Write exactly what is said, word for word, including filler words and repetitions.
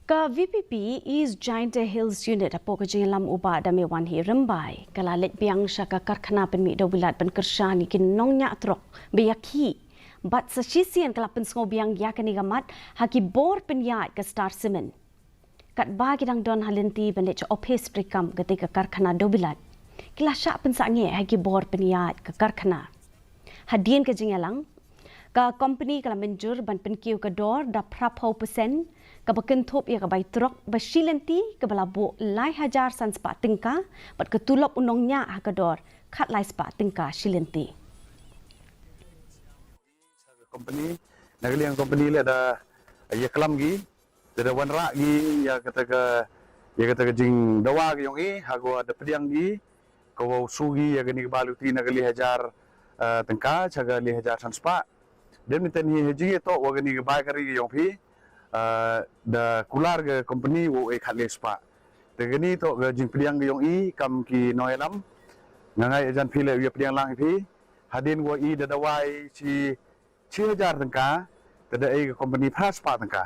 Ka VPP East Jaintia Hills Unit hapoh ka jingïalam u Bah Damewanhi Rymbai ka la leit biang sha ka karkhana pynmih dewbilat ban kyrshan ïa ki nongñiah trok ba ïakhih. Bad sa shisien ka la pynsngew biang ïa kane ka mat ha ki bor pynïaid ka Star Cement. Katba ki dang don ha lynti ban leit sha ophis treikam kata ka karkhana dewbilat, ki la shah pynsangeh ha ki bor pynïaid ka karkhana. Hadien ka jingïalang, ka kompani ka la mynjur ban pynkiew ka dor da phra phew percent, kaba kynthup ïa ka bai trok ba shi lynti kaba la buh lai hajar san spah tyngka, bad ka tulop u nongñiah ha ka dor khatlai spah tyngka shi lynti. Kompani, na ka liang kompani leh da ïaklam ki, da, da wanrah ki ïa kata ka, ïa kata ka jingdawa ka jong i, ha kaba da pdiang ki, ka wow su ki ïa kani ka bai luti na ka lai hajar, eh, tyngka sha ka lai hajar san spah. Dei mynta hi ha jingïatoh wa kani ka bai kari ka jong phi, eh, da kular ka kompani wow ai khatlai spah. Te kani toh ka jingpdiang ka jong i kam ki nongïalam. Nga ngeit jan phi leh ïa pdiang lang phi. Hadien wa i da dawa i shi, shi hajar tyngka, te da ai ka kompani phra spah tyngka.